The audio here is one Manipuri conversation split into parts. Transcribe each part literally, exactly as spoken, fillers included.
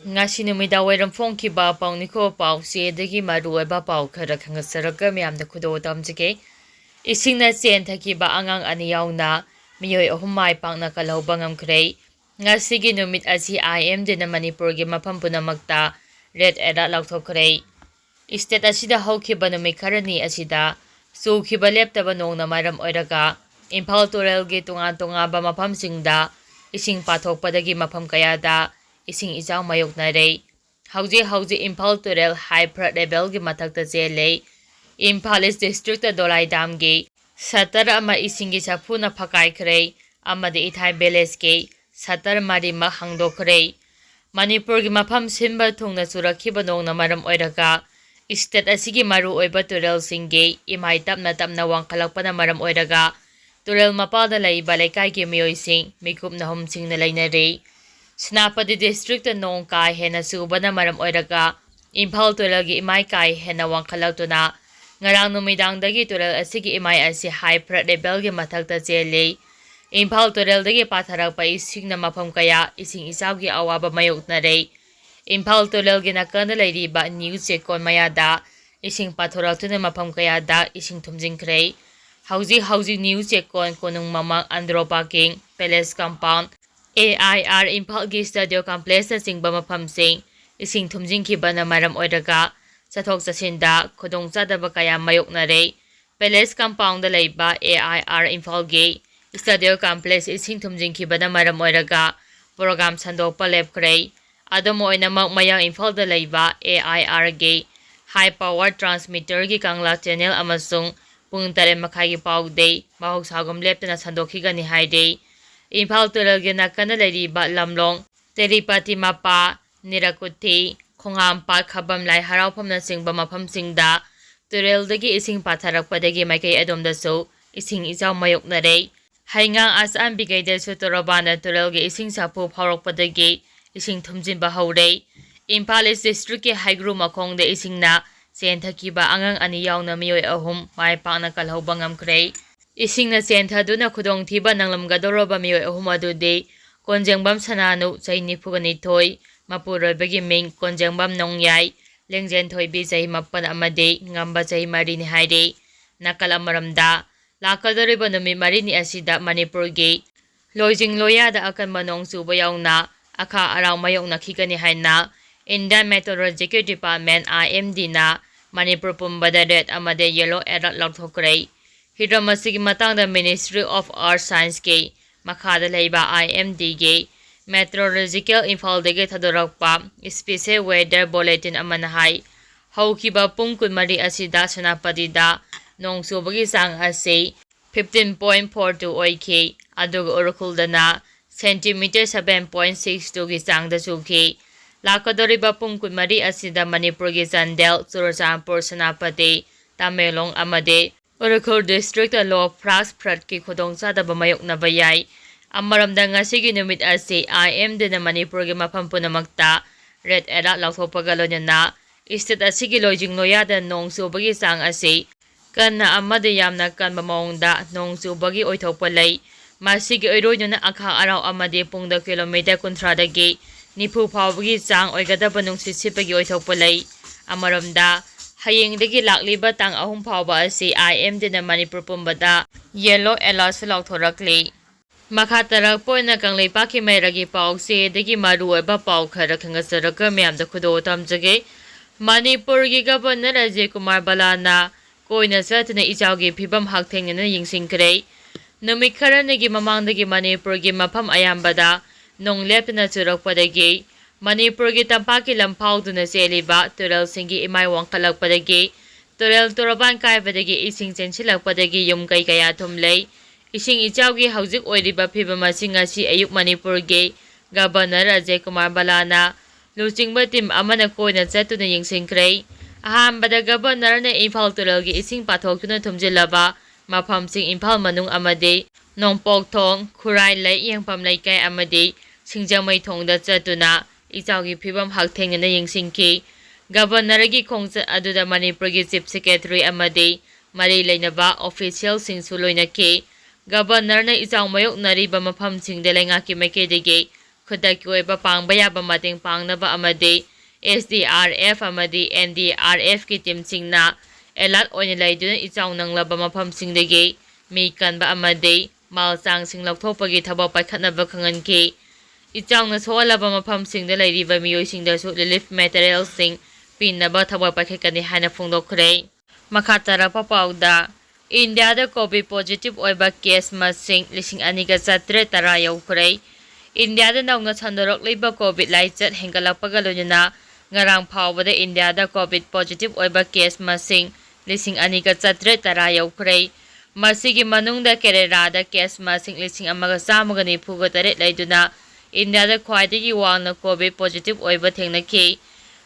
ꯉꯁꯤ ꯅꯨꯃꯤꯗꯥꯡ ꯋꯥꯏꯔꯝ ꯐꯣꯡꯈꯤꯕ ꯄꯥꯎ ꯅꯤꯈꯣ ꯄꯥꯎꯆꯦꯗꯒꯤ ꯃꯔꯨꯑꯣꯏꯕ ꯄꯥꯎ ꯈꯔ ꯈꯪꯒꯠꯆꯔꯒ ꯃꯌꯥꯝꯗ ꯈꯨꯗꯣꯜ ꯇꯝꯖꯒꯦ꯫ ꯏꯁꯤꯡꯅ ꯆꯦꯟꯊꯈꯤꯕ ꯑꯉꯥꯡ ꯑꯅꯤ ꯌꯥꯎꯅ ꯃꯤꯑꯣꯏ ꯑꯍꯨꯝ ꯃꯥꯏ ꯄꯥꯛꯅ ꯀꯜꯍꯧꯕ ꯉꯝꯈ꯭ꯔꯦ꯫ ꯉꯁꯤꯒꯤ ꯅꯨꯃꯤꯠ ꯑꯁꯤ ꯑꯥꯏ ꯑꯦꯝ ꯗꯤꯅ ꯃꯅꯤꯄꯨꯔꯒꯤ ꯃꯐꯝ ꯄꯨꯝꯅꯃꯛꯇ red alert ꯂꯥꯎꯊꯣꯛꯈ꯭ꯔꯦ꯫ State ꯑꯁꯤꯗ ꯍꯧꯈꯤꯕ ꯅꯨꯃꯤꯠ ꯈꯔꯅꯤ ꯑꯁꯤꯗ ꯆꯨꯈꯤꯕ ꯂꯦꯞꯇꯕ ꯅꯣꯡꯅ ꯃꯔꯝ ꯑꯣꯏꯔꯒ ꯏꯝꯐꯥꯜ ꯇꯨꯔꯦꯜꯒꯤ ꯇꯣꯉꯥꯟ ꯇꯣꯉꯥꯟꯕ ꯃꯐꯝꯁꯤꯡꯗ ꯏꯁꯤꯡ ꯄꯥꯊꯣꯛꯄꯗꯒꯤ ꯃꯐꯝ ꯀꯌꯥꯗ ꯏꯁꯤꯡ ꯏꯆꯥꯎ ꯃꯥꯌꯣꯛꯅꯔꯦ꯫ ꯍꯧꯖꯤꯛ ꯍꯧꯖꯤꯛ ꯏꯝꯐꯥꯜ ꯇꯨꯔꯦꯜ high flood levelꯒꯤ ꯃꯊꯛꯇ ꯆꯦꯜꯂꯤ꯫ ꯏꯝꯐꯥꯜ East Districtꯇ ꯗꯣꯂꯥꯏ damꯒꯤ shutter ꯑꯃ ꯏꯁꯤꯡꯒꯤ ꯁꯥꯐꯨꯅ ꯐꯀꯥꯏꯈ꯭ꯔꯦ ꯑꯃꯗꯤ ꯏꯊꯥꯏ villageꯀꯤ shutter ꯃꯔꯤꯃꯛ ꯍꯥꯡꯗꯣꯛꯈ꯭ꯔꯦ꯫ ꯃꯅꯤꯄꯨꯔꯒꯤ ꯃꯐꯝ ꯁꯤꯟꯕ ꯊꯨꯡꯅ ꯆꯨꯔꯛꯈꯤꯕ ꯅꯣꯡꯅ ꯃꯔꯝ ꯑꯣꯏꯔꯒ state ꯑꯁꯤꯒꯤ ꯃꯔꯨꯑꯣꯏꯕ ꯇꯨꯔꯦꯜꯁꯤꯡꯒꯤ ꯏꯃꯥꯏ ꯇꯞꯅ ꯇꯞꯅ ꯋꯥꯡꯈꯠꯂꯛꯄꯅ ꯃꯔꯝ ꯑꯣꯏꯔꯒ ꯇꯨꯔꯦꯜ ꯃꯄꯥꯜꯗ ꯂꯩꯕ ꯂꯩꯀꯥꯏꯒꯤ ꯃꯤꯑꯣꯏꯁꯤꯡ ꯃꯤꯀꯨꯞ ꯅꯍꯨꯝꯁꯤꯡꯅ ꯂꯩꯅꯔꯤ꯫ ꯁꯦꯅꯥꯄꯇꯤ Districtꯇ ꯅꯣꯡ ꯀꯥ ꯍꯦꯟꯅ ꯆꯨꯕꯅ ꯃꯔꯝ ꯑꯣꯏꯔꯒ ꯏꯝꯐꯥꯜ ꯇꯨꯔꯦꯜꯒꯤ ꯏꯃꯥꯏ ꯀꯥ ꯍꯦꯟꯅ ꯋꯥꯡꯈꯠꯂꯛꯇꯨꯅ ꯉꯔꯥꯡ ꯅꯨꯃꯤꯗꯥꯡꯗꯒꯤ ꯇꯨꯔꯦꯜ ꯑꯁꯤꯒꯤ ꯏꯃꯥꯏ ꯑꯁꯤ high flood levelꯒꯤ ꯃꯊꯛꯇ ꯆꯦꯜꯂꯤ꯫ ꯏꯝꯐꯥꯜ ꯇꯨꯔꯦꯜꯗꯒꯤ ꯄꯥꯊꯔꯛꯄ ꯏꯁꯤꯡꯅ ꯃꯐꯝ ꯀꯌꯥ ꯏꯁꯤꯡ ꯏꯆꯥꯎꯒꯤ ꯑꯋꯥꯕ ꯃꯥꯌꯣꯛꯅꯔꯦ꯫ ꯏꯝꯐꯥꯜ ꯇꯨꯔꯦꯜꯒꯤ ꯅꯥꯀꯟꯗ ꯂꯩꯔꯤꯕ ꯅ꯭ꯌꯨ ꯆꯦꯛꯀꯣꯟ ꯃꯌꯥꯗ ꯏꯁꯤꯡ ꯄꯥꯊꯣꯔꯛꯇꯨꯅ ꯃꯐꯝ ꯀꯌꯥꯗ ꯏꯁꯤꯡ ꯊꯨꯝꯖꯤꯟꯈ꯭ꯔꯦ꯫ ꯍꯧꯖꯤꯛ ꯍꯧꯖꯤꯛ ꯅ꯭ꯌꯨ ꯆꯦꯛꯀꯣꯟ, ꯀꯣꯅꯨꯡ ꯃꯃꯥꯡ, Andro parking, palace compound, A I R ꯏꯝꯐꯥꯜꯒꯤ stadium complex ꯅꯆꯤꯡꯕ ꯃꯐꯝꯁꯤꯡ ꯏꯁꯤꯡ ꯊꯨꯝꯖꯤꯟꯈꯤꯕꯅ ꯃꯔꯝ ꯑꯣꯏꯔꯒ ꯆꯠꯊꯣꯛ ꯆꯠꯁꯤꯟꯗ ꯈꯨꯗꯣꯡꯆꯥꯗꯕ ꯀꯌꯥ ꯃꯥꯌꯣꯛꯅꯔꯦ꯫ Palace compoundꯗ ꯂꯩꯕ A I R ꯏꯝꯐꯥꯜꯒꯤ stadium complex ꯏꯁꯤꯡ ꯊꯨꯝꯖꯤꯟꯈꯤꯕꯅ ꯃꯔꯝ ꯑꯣꯏꯔꯒ program ꯁꯟꯗꯣꯛꯄ ꯂꯦꯞꯈ꯭ꯔꯦ꯫ ꯑꯗꯨꯝ ꯑꯣꯏꯅꯃꯛ, ꯃꯌꯥꯡ ꯏꯝꯐꯥꯜꯗ ꯂꯩꯕ A I Rꯒꯤ high power transmitterꯒꯤ Kangla channel ꯑꯃꯁꯨꯡ ꯄꯨꯡ ꯇꯔꯦꯠ ꯃꯈꯥꯏꯒꯤ ꯄꯥꯎꯗꯤ ꯃꯍꯧꯁꯥꯒꯨꯝ ꯂꯦꯞꯇꯅ ꯁꯟꯗꯣꯛꯈꯤꯒꯅꯤ ꯍꯥꯏꯔꯤ꯫ ꯏꯝꯐꯥꯜ ꯇꯨꯔꯦꯜꯒꯤ ꯅꯥꯀꯟꯗ ꯂꯩꯔꯤꯕ ꯂꯝꯂꯣꯡ, ꯇꯦꯔꯤꯄꯥꯇꯤ ꯃꯄꯥ, ꯅꯤꯔꯀꯨꯊꯤ, ꯈꯣꯡꯍꯥꯝꯄꯥꯠ, ꯈꯕꯝ ꯂꯥꯏ ꯍꯔꯥꯎꯐꯝꯅꯆꯤꯡꯕ ꯃꯐꯝꯁꯤꯡꯗ ꯇꯨꯔꯦꯜꯗꯒꯤ ꯏꯁꯤꯡ ꯄꯥꯊꯔꯛꯄꯗꯒꯤ ꯃꯥꯏꯀꯩ ꯑꯗꯣꯝꯗꯁꯨ ꯏꯁꯤꯡ ꯏꯆꯥꯎ ꯃꯥꯌꯣꯛꯅꯔꯦ꯫ ꯍꯩꯉꯥꯡ ꯑꯆꯥꯟꯕꯤꯈꯩꯗꯁꯨ ꯇꯣꯔꯕꯥꯟꯗ ꯇꯨꯔꯦꯜꯒꯤ ꯏꯁꯤꯡ ꯁꯥꯐꯨ ꯐꯥꯎꯔꯛꯄꯗꯒꯤ ꯏꯁꯤꯡ ꯊꯨꯝꯖꯤꯟꯕ ꯍꯧꯔꯦ꯫ ꯏꯝꯐꯥꯜ East Districtꯀꯤ ꯍꯩꯒ꯭ꯔꯨ ꯃꯈꯣꯡꯗ ꯏꯁꯤꯡꯅ ꯆꯦꯟꯊꯈꯤꯕ ꯑꯉꯥꯡ ꯑꯅꯤ ꯌꯥꯎꯅ ꯃꯤꯑꯣꯏ ꯑꯍꯨꯝ ꯃꯥꯏ ꯄꯥꯛꯅ ꯀꯜꯍꯧꯕ ꯉꯝꯈ꯭ꯔꯦ꯫ ꯏꯁꯤꯡꯅ ꯆꯦꯟꯊꯗꯨꯅ ꯈꯨꯗꯣꯡꯊꯤꯕ ꯅꯪꯂꯝꯒꯗꯧꯔꯕ ꯃꯤꯑꯣꯏ ꯑꯍꯨꯝ ꯑꯗꯨꯗꯤ ꯀꯣꯟꯖꯦꯡꯕꯝ ꯁꯅꯥꯅꯨ, ꯆꯍꯤ ꯅꯤꯐꯨꯒ ꯅꯤꯊꯣꯏ, ꯃꯄꯨꯔꯣꯏꯕꯒꯤ ꯃꯤꯡ ꯀꯣꯟꯖꯦꯡꯕꯝ ꯅꯣꯡꯌꯥꯏ, ꯂꯦꯡꯖꯦꯟꯊꯣꯏꯕꯤ, ꯆꯍꯤ ꯃꯥꯄꯟ ꯑꯃꯗꯤ ꯉꯝꯕ, ꯆꯍꯤ ꯃꯔꯤꯅꯤ ꯍꯥꯏꯔꯤ꯫ ꯅꯥꯀꯜ ꯑꯃꯔꯣꯝꯗ, ꯂꯥꯛꯀꯗꯧꯔꯤꯕ ꯅꯨꯃꯤꯠ ꯃꯔꯤꯅꯤ ꯑꯁꯤꯗ ꯃꯅꯤꯄꯨꯔꯒꯤ ꯂꯣꯏꯖꯤꯡ ꯂꯣꯌꯥꯗ ꯑꯀꯟꯕ ꯅꯣꯡ ꯆꯨꯕ ꯌꯥꯎꯅ ꯑꯈꯥ ꯑꯔꯥꯎ ꯃꯥꯌꯣꯛꯅꯈꯤꯒꯅꯤ ꯍꯥꯏꯅ Indian Meteorological Department, I M D ꯅ ꯃꯅꯤꯄꯨꯔ ꯄꯨꯝꯕꯗ red ꯑꯃꯗꯤ yellow alert ꯂꯥꯎꯊꯣꯛꯈ꯭ꯔꯦ꯫ ꯍꯤꯔꯝ ꯑꯁꯤꯒꯤ ꯃꯇꯥꯡꯗ Ministry of Earth Science ꯀꯤ ꯃꯈꯥꯗ ꯂꯩꯕ I M D ꯒꯤ Meteorological ꯏꯝꯐꯥꯜꯗꯒꯤ ꯊꯥꯗꯣꯔꯛꯄ Special Weather Bulletin ꯑꯃꯅ ꯍꯥꯏ, ꯍꯧꯈꯤꯕ ꯄꯨꯡ ꯀꯨꯟꯃꯔꯤ ꯑꯁꯤꯗ ꯁꯦꯅꯥꯄꯇꯤꯗ ꯅꯣꯡ ꯆꯨꯕꯒꯤ ꯆꯥꯡ ꯑꯁꯤ fifteen point four two ꯑꯣꯏꯈꯤ, ꯑꯗꯨꯒ ꯎꯔꯈꯨꯜꯗꯅ centimeter seven point six two ꯒꯤ ꯆꯥꯡꯗ ꯆꯨꯈꯤ꯫ ꯂꯥꯛꯀꯗꯧꯔꯤꯕ ꯄꯨꯡ ꯀꯨꯟꯃꯔꯤ ꯑꯁꯤꯗ ꯃꯅꯤꯄꯨꯔꯒꯤ ꯆꯥꯟꯗꯦꯜ, ꯆꯨꯔꯆꯥꯟꯄꯨꯔ, ꯁꯦꯅꯥꯄꯇꯤ, ꯇꯃꯦꯡꯂꯣꯡ ꯑꯃꯗꯤ ꯎꯔꯈꯨꯜ district ꯇ low flash flood ꯀꯤ ꯈꯨꯗꯣꯡꯆꯥꯗꯕ ꯃꯥꯌꯣꯛꯅꯕ ꯌꯥꯏ꯫ ꯑꯃꯔꯣꯝꯗ, ꯉꯁꯤꯒꯤ ꯅꯨꯃꯤꯠ ꯑꯁꯤ I M D ꯅ ꯃꯅꯤꯄꯨꯔꯒꯤ ꯃꯐꯝ ꯄꯨꯝꯅꯃꯛꯇ red alert ꯂꯥꯎꯊꯣꯛꯄꯒ ꯂꯣꯏꯅꯅ state ꯑꯁꯤꯒꯤ ꯂꯣꯏꯖꯤꯡ ꯂꯣꯌꯥꯗ ꯅꯣꯡ ꯆꯨꯕꯒꯤ ꯆꯥꯡ ꯑꯁꯤ ꯀꯟꯅ ꯑꯃꯗꯤ ꯌꯥꯝꯅ ꯀꯟꯕ ꯃꯑꯣꯡꯗ ꯅꯣꯡ ꯆꯨꯕꯒꯤ ꯑꯣꯏꯊꯣꯛꯄ ꯂꯩ꯫ ꯃꯁꯤꯒꯤ ꯑꯣꯏꯔꯣꯏꯗꯨꯅ ꯑꯈꯥ ꯑꯔꯥꯎ ꯑꯃꯗꯤ ꯄꯨꯡꯗ kilometer ꯀꯨꯟꯊ꯭ꯔꯥꯗꯒꯤ ꯅꯤꯐꯨ ꯐꯥꯎꯕꯒꯤ ꯆꯥꯡ ꯑꯣꯏꯒꯗꯕ ꯅꯨꯡꯁꯤꯠ ꯁꯤꯠꯄꯒꯤ ꯑꯣꯏꯊꯣꯛꯄ ꯂꯩ꯫ ꯑꯃꯔꯣꯝꯗ, ꯍꯌꯦꯡꯗꯒꯤ ꯂꯥꯛꯂꯤꯕ ꯇꯥꯡ ꯑꯍꯨꯝ ꯐꯥꯎꯕ ꯑꯁꯤ I M D ꯅ ꯃꯅꯤꯄꯨꯔ ꯄꯨꯝꯕꯗ yellow alert ꯁꯨ ꯂꯥꯎꯊꯣꯔꯛꯂꯤ꯫ ꯃꯈꯥ ꯇꯥꯔꯛꯄ ꯑꯣꯏꯅ ꯀꯪꯂꯩꯄꯥꯛꯀꯤ ꯃꯩꯔꯥꯒꯤ ꯄꯥꯎꯆꯦꯗꯒꯤ ꯃꯔꯨꯑꯣꯏꯕ ꯄꯥꯎ ꯈꯔ ꯈꯪꯒꯠꯆꯔꯒ ꯃꯌꯥꯝꯗ ꯈꯨꯗꯣꯜ ꯇꯝꯖꯒꯦ꯫ ꯃꯅꯤꯄꯨꯔꯒꯤ ꯒꯕꯔꯅꯔ ꯑꯖꯌ ꯀꯨꯃꯥꯔ ꯕꯂꯥꯅ ꯀꯣꯏꯅ ꯆꯠꯇꯨꯅ ꯏꯆꯥꯎꯒꯤ ꯐꯤꯕꯝ ꯍꯛꯊꯦꯡꯅꯅ ꯌꯦꯡꯁꯤꯟꯈ꯭ꯔꯦ꯫ ꯅꯨꯃꯤꯠ ꯈꯔꯅꯤꯒꯤ ꯃꯃꯥꯡꯗꯒꯤ ꯃꯅꯤꯄꯨꯔꯒꯤ ꯃꯐꯝ ꯑꯌꯥꯝꯕꯗ ꯅꯣꯡ ꯂꯦꯞꯇꯅ ꯆꯨꯔꯛꯄꯗꯒꯤ ꯃꯅꯤꯄꯨꯔꯒꯤ ꯇꯝꯄꯥꯛꯀꯤ ꯂꯝꯐꯥꯎꯗꯨꯅ ꯆꯦꯜꯂꯤꯕ ꯇꯨꯔꯦꯜꯁꯤꯡꯒꯤ ꯏꯃꯥꯏ ꯋꯥꯡꯈꯠꯂꯛꯄꯗꯒꯤ ꯇꯨꯔꯦꯜ ꯇꯣꯔꯕꯥꯟ ꯀꯥꯏꯕꯗꯒꯤ ꯏꯁꯤꯡ ꯆꯦꯟꯁꯤꯜꯂꯛꯄꯗꯒꯤ ꯌꯨꯝ ꯀꯩ ꯀꯌꯥ ꯊꯨꯝꯂꯦ꯫ ꯏꯁꯤꯡ ꯏꯆꯥꯎꯒꯤ ꯍꯧꯖꯤꯛ ꯑꯣꯏꯔꯤꯕ ꯐꯤꯕꯝ ꯑꯁꯤ ꯉꯁꯤ ꯑꯌꯨꯛ ꯃꯅꯤꯄꯨꯔꯒꯤ ꯒꯕꯔꯅꯔ ꯑꯖꯌ ꯀꯨꯃꯥꯔ ꯕꯂꯥꯅ ꯂꯨꯆꯤꯡꯕ ꯇꯤꯝ ꯑꯃꯅ ꯀꯣꯏꯅ ꯆꯠꯇꯨꯅ ꯌꯦꯡꯁꯤꯟꯈ꯭ꯔꯦ꯫ ꯑꯍꯥꯟꯕꯗ ꯒꯕꯔꯅꯔꯅ ꯏꯝꯐꯥꯜ ꯇꯨꯔꯦꯜꯒꯤ ꯏꯁꯤꯡ ꯄꯥꯊꯣꯛꯇꯨꯅ ꯊꯨꯝꯖꯤꯜꯂꯕ ꯃꯐꯝꯁꯤꯡ ꯏꯝꯐꯥꯜ ꯃꯅꯨꯡ ꯑꯃꯗꯤ ꯅꯣꯡꯄꯣꯛꯊꯣꯡ, ꯈꯨꯔꯥꯏ ꯂꯩ, ꯌꯦꯡꯐꯝ ꯂꯩꯀꯥꯏ ꯑꯃꯗꯤ ꯁꯤꯡꯖꯃꯩ ꯊꯣꯡꯗ ꯆꯠꯇꯨꯅ ꯏꯆꯥꯎꯒꯤ ꯐꯤꯕꯝ ꯍꯛꯊꯦꯡꯅꯅ ꯌꯦꯡꯁꯤꯟꯈꯤ꯫ ꯒꯕꯔꯅꯔꯒꯤ ꯈꯣꯡꯆꯠ ꯑꯗꯨꯗ ꯃꯅꯤꯄꯨꯔꯒꯤ Chief Secretary ꯑꯃꯗꯤ ꯃꯔꯤ ꯂꯩꯅꯕ official ꯁꯤꯡꯁꯨ ꯂꯣꯏꯅꯈꯤ꯫ ꯒꯕꯔꯅꯔꯅ ꯏꯆꯥꯎ ꯃꯥꯌꯣꯛꯅꯔꯤꯕ ꯃꯐꯝꯁꯤꯡꯗ ꯂꯩꯉꯥꯛꯀꯤ ꯃꯥꯏꯀꯩꯗꯒꯤ ꯈꯨꯗꯛꯀꯤ ꯑꯣꯏꯕ ꯄꯥꯡꯕ ꯌꯥꯕ ꯃꯇꯦꯡ ꯄꯥꯡꯅꯕ ꯑꯃꯗꯤ S D R F ꯑꯃꯗꯤ N D R F ꯀꯤ ꯇꯤꯝꯁꯤꯡꯅ alert ꯑꯣꯏꯅ ꯂꯩꯗꯨꯅ ꯏꯆꯥꯎ ꯅꯪꯂꯕ ꯃꯐꯝꯁꯤꯡꯗꯒꯤ ꯃꯤ ꯀꯟꯕ ꯑꯃꯗꯤ ꯃꯥꯜ ꯆꯥꯡꯁꯤꯡ ꯂꯧꯊꯣꯛꯄꯒꯤ ꯊꯕꯛ ꯄꯥꯏꯈꯠꯅꯕ ꯈꯪꯍꯟꯈꯤ꯫ ꯏꯆꯥꯎꯅ ꯁꯣꯛꯍꯜꯂꯕ ꯃꯐꯝꯁꯤꯡꯗ ꯂꯩꯔꯤꯕ ꯃꯤꯑꯣꯏꯁꯤꯡꯗꯁꯨ relief materialꯁꯤꯡ ꯄꯤꯅꯕ ꯊꯕꯛ ꯄꯥꯏꯈꯠꯀꯅꯤ ꯍꯥꯏꯅ ꯐꯣꯡꯗꯣꯛꯈ꯭ꯔꯦ꯫ ꯃꯈꯥ ꯇꯥꯔꯛꯄ ꯄꯥꯎꯗ, ꯏꯟꯗꯤꯌꯥꯗ COVID positive ꯑꯣꯏꯕ case ꯃꯁꯤꯡ ꯂꯤꯁꯤꯡ ꯑꯅꯤꯒ ꯆꯥꯇ꯭ꯔꯦꯠ ꯇꯔꯥ ꯌꯧꯈ꯭ꯔꯦ꯫ ꯏꯟꯗꯤꯌꯥꯗ ꯅꯧꯅ ꯁꯟꯗꯣꯔꯛꯂꯤꯕ COVID ꯂꯥꯏꯆꯠ ꯍꯦꯟꯒꯠꯂꯛꯄꯒ ꯂꯣꯏꯅꯅ ꯉꯔꯥꯡ ꯐꯥꯎꯕꯗ ꯏꯟꯗꯤꯌꯥꯗ COVID positive ꯑꯣꯏꯕ case ꯃꯁꯤꯡ ꯂꯤꯁꯤꯡ ꯑꯅꯤꯒ ꯆꯥꯇ꯭ꯔꯦꯠ ꯇꯔꯥ ꯌꯧꯈ꯭ꯔꯦ꯫ ꯃꯁꯤꯒꯤ ꯃꯅꯨꯡꯗ ꯀꯦꯔꯦꯂꯥꯗ case ꯃꯁꯤꯡ ꯂꯤꯁꯤꯡ ꯑꯃꯒ ꯆꯥꯝꯃꯒ ꯅꯤꯐꯨꯒ ꯇꯔꯦꯠ ꯂꯩꯗꯨꯅ ꯏꯟꯗꯤꯌꯥꯗ ꯈ꯭ꯋꯥꯏꯗꯒꯤ ꯋꯥꯡꯅ COVID positive ꯑꯣꯏꯕ ꯊꯦꯡꯅꯈꯤ꯫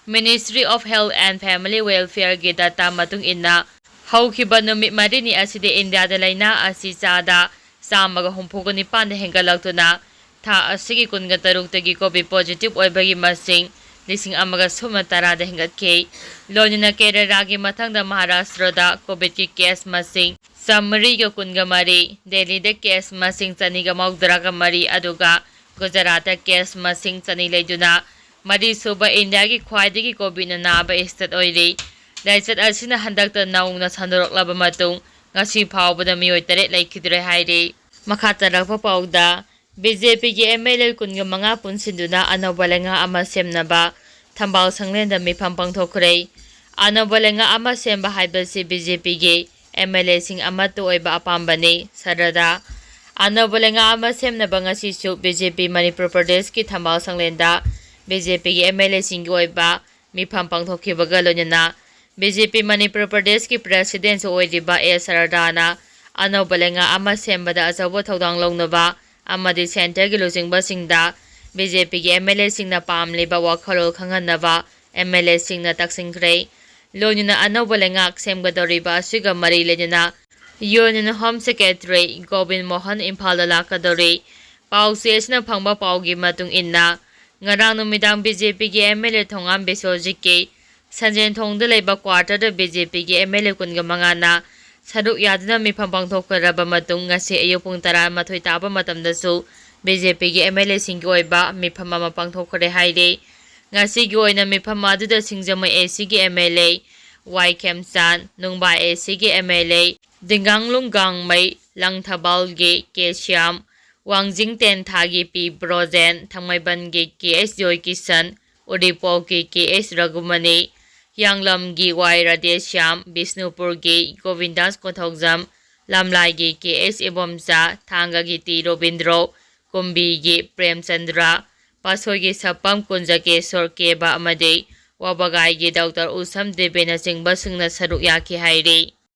Ministry of Health and Family Welfareꯒꯤ data ꯃꯇꯨꯡ ꯏꯟꯅ, ꯍꯧꯈꯤꯕ ꯅꯨꯃꯤꯠ ꯃꯔꯤꯅꯤ ꯑꯁꯤꯗ ꯏꯟꯗꯤꯌꯥꯗ ꯂꯥꯏꯅꯥ ꯑꯁꯤ ꯆꯥꯗ ꯆꯥꯝꯃꯒ ꯍꯨꯝꯐꯨꯒ ꯅꯤꯄꯥꯟꯗ ꯍꯦꯟꯒꯠꯂꯛꯇꯨꯅ ꯊꯥ ꯑꯁꯤꯒꯤ ꯀꯨꯟꯒ ꯇꯔꯨꯛꯇꯒꯤ COVID positive ꯑꯣꯏꯕꯒꯤ ꯃꯁꯤꯡ ꯂꯤꯁꯤꯡ ꯑꯃꯒ ꯁꯨꯞꯅ ꯇꯔꯥꯗ ꯍꯦꯟꯒꯠꯈꯤ꯫ ꯂꯣꯏꯅꯅ ꯀꯦꯔꯦꯂꯥꯒꯤ ꯃꯊꯪꯗ ꯃꯍꯥꯔꯥꯁꯇ꯭ꯔꯗ COVIDꯀꯤ case ꯃꯁꯤꯡ ꯆꯥꯃꯔꯤꯒ ꯀꯨꯟꯒ ꯃꯔꯤ, ꯗꯦꯜꯂꯤꯗ case ꯃꯁꯤꯡ ꯆꯅꯤꯒ ꯃꯧꯗ꯭ꯔꯥꯒ ꯃꯔꯤ, ꯑꯗꯨꯒ ꯒꯨꯖꯔꯥꯠꯇ case ꯃꯁꯤꯡ ꯆꯅꯤ ꯂꯩꯗꯨꯅ ꯃꯔꯤꯁꯨꯕ ꯏꯟꯗꯤꯌꯥꯒꯤ ꯈ꯭ꯋꯥꯏꯗꯒꯤ COVIDꯅ ꯅꯥꯕ state ꯑꯣꯏꯔꯤ꯫ ꯂꯥꯏꯆꯠ ꯑꯁꯤꯅ ꯍꯟꯗꯛꯇ ꯅꯧꯅ ꯁꯟꯗꯣꯔꯛꯂꯕ ꯃꯇꯨꯡ ꯉꯁꯤ ꯐꯥꯎꯕꯗ ꯃꯤꯑꯣꯏ ꯇꯔꯦꯠ ꯂꯩꯈꯤꯗ꯭ꯔꯦ ꯍꯥꯏꯔꯤ꯫ ꯃꯈꯥ ꯇꯥꯔꯛꯄ ꯄꯥꯎꯗ, BJPꯒꯤ MLA ꯀꯨꯟꯒ ꯃꯉꯥ ꯄꯨꯟꯁꯤꯟꯗꯨꯅ ꯑꯅꯧꯕ ꯂꯩꯉꯥꯛ ꯑꯃ ꯁꯦꯝꯅꯕ ꯊꯝꯕꯥꯜ ꯁꯪꯂꯦꯟꯗ ꯃꯤꯐꯝ ꯄꯥꯡꯊꯣꯛꯈ꯭ꯔꯦ꯫ ꯑꯅꯧꯕ ꯂꯩꯉꯥꯛ ꯑꯃ ꯁꯦꯝꯕ ꯍꯥꯏꯕꯁꯤ BJPꯒꯤ MLAꯁꯤꯡ ꯑꯃꯠꯇ ꯑꯣꯏꯕ ꯑꯄꯥꯝꯕꯅꯤ꯫ ꯁꯔꯗꯥ, ꯑꯅꯧꯕ ꯂꯩꯉꯥꯛ ꯑꯃ ꯁꯦꯝꯅꯕ ꯉꯁꯤꯁꯨ BJP ꯃꯅꯤꯄꯨꯔ ꯄ꯭ꯔꯗꯦꯁꯀꯤ ꯊꯝꯕꯥꯜ ꯁꯪꯂꯦꯟꯗ BJPꯒꯤ MLAꯁꯤꯡꯒꯤ ꯑꯣꯏꯕ ꯃꯤꯐꯝ ꯄꯥꯡꯊꯣꯛꯈꯤꯕꯒ ꯂꯣꯏꯅꯅ BJP ꯃꯅꯤꯄꯨꯔ ꯄ꯭ꯔꯗꯦꯁꯀꯤ presidentꯁꯨ ꯑꯣꯏꯔꯤꯕ ꯑꯦ ꯁꯔꯗꯥꯅ ꯑꯅꯧꯕ ꯂꯩꯉꯥꯛ ꯑꯃ ꯁꯦꯝꯕꯗ ꯑꯆꯧꯕ ꯊꯧꯗꯥꯡ ꯂꯧꯅꯕ ꯑꯃꯗꯤ centreꯒꯤ ꯂꯨꯆꯤꯡꯕꯁꯤꯡꯗ BJPꯒꯤ MLAꯁꯤꯡꯅ ꯄꯥꯝꯂꯤꯕ ꯋꯥꯈꯜꯂꯣꯟ ꯈꯪꯍꯟꯅꯕ MLAꯁꯤꯡꯅ ꯇꯛꯁꯤꯟꯈ꯭ꯔꯦ꯫ ꯂꯣꯏꯅꯅ ꯑꯅꯧꯕ ꯂꯩꯉꯥꯛ ꯁꯦꯝꯒꯗꯧꯔꯤꯕ ꯑꯁꯤꯒ ꯃꯔꯤ ꯂꯩꯅꯅ Union Home Secretary Gobin Mohan ꯏꯝꯐꯥꯜꯗ ꯂꯥꯛꯀꯗꯧꯔꯤ꯫ ꯄꯥꯎꯆꯦ ꯑꯁꯤꯅ ꯐꯪꯕ ꯄꯥꯎꯒꯤ ꯃꯇꯨꯡ ꯏꯟꯅ, ꯉꯔꯥꯡ ꯅꯨꯃꯤꯗꯥꯡ BJPꯒꯤ MLA ꯊꯣꯉꯥꯝ ꯕꯤꯁ꯭ꯋꯖꯤꯠꯀꯤ ꯁꯟꯖꯦꯟꯊꯣꯡꯗ ꯂꯩꯕ quarterꯗ BJPꯒꯤ MLA ꯀꯨꯟꯒ ꯃꯉꯥꯅ ꯁꯔꯨꯛ ꯌꯥꯗꯨꯅ ꯃꯤꯐꯝ ꯄꯥꯡꯊꯣꯛꯈ꯭ꯔꯕ ꯃꯇꯨꯡ ꯉꯁꯤ ꯑꯌꯨꯛ ꯄꯨꯡ ꯇꯔꯥꯃꯥꯊꯣꯏ ꯇꯥꯕ ꯃꯇꯝꯗꯁꯨ ꯕꯤ ꯖꯦ ꯄꯤꯒꯤ ꯑꯦꯝ ꯑꯦꯜ ꯑꯦꯁꯤꯡꯒꯤ ꯑꯣꯏꯕ ꯃꯤꯐꯝ ꯑꯃ ꯄꯥꯡꯊꯣꯛꯈ꯭ꯔꯦ ꯍꯥꯏꯔꯤ꯫ ꯉꯁꯤꯒꯤ ꯑꯣꯏꯅ ꯃꯤꯐꯝ ꯑꯗꯨꯗ ꯁꯤꯡꯖꯃꯩ ꯑꯦ ꯁꯤꯒꯤ ꯑꯦꯝ ꯑꯦꯜ ꯑꯦ ꯋꯥꯏ ꯈꯦꯝꯆꯥꯟ, ꯅꯨꯡꯕꯥ ꯑꯦ ꯁꯤꯒꯤ ꯑꯦꯝ ꯑꯦꯜ ꯑꯦ ꯗꯤꯡꯒꯥꯡꯂꯨꯡ ꯒꯥꯡꯃꯩ, ꯂꯪꯊꯕꯥꯜꯒꯤ ꯀꯦ ꯁ꯭ꯌꯥꯝ, ꯋꯥꯡꯖꯤꯡ ꯇꯦꯟꯊꯥꯒꯤ ꯄꯤ ꯕ꯭ꯔꯣꯖꯦꯟ, ꯊꯥꯡꯃꯩꯕꯟꯒꯤ ꯀꯦ ꯑꯦꯁ ꯖꯣꯏ ꯀꯤꯁꯟ, ꯎꯔꯤꯄꯣꯛꯀꯤ ꯀꯦ ꯑꯦꯁ ꯔꯘꯨꯃꯅꯤ, ꯍꯤꯌꯥꯡꯂꯝꯒꯤ ꯋꯥꯏ ꯔꯥꯙꯦꯁ꯭ꯌꯥꯝ, ꯕꯤꯁꯅꯨꯄꯨꯔꯒꯤ ꯒꯣꯕꯤꯟꯗꯥꯁ ꯀꯣꯊꯧꯖꯝ, ꯂꯝꯂꯥꯏꯒꯤ ꯀꯦ ꯑꯦꯁ ꯏꯕꯣꯝꯆꯥ, ꯊꯥꯡꯒꯒꯤ ꯇꯤ ꯔꯣꯕꯤꯟꯗ꯭ꯔꯣ, ꯀꯨꯝꯕꯤꯒꯤ ꯄ꯭ꯔꯦꯝꯆꯟꯗ꯭ꯔ, ꯄꯥꯠꯁꯣꯏꯒꯤ ꯁꯛꯄꯝ ꯀꯨꯟꯖꯀꯦꯁꯣꯔ ꯀꯦꯕ ꯑꯃꯗꯤ ꯋꯥꯕꯒꯥꯏꯒꯤ ꯗꯣꯛꯇꯔ ꯎꯁꯝ ꯗꯦꯕꯦꯅꯆꯤꯡꯕꯁꯤꯡꯅ ꯁꯔꯨꯛ ꯌꯥꯈꯤ ꯍꯥꯏꯔꯤ꯫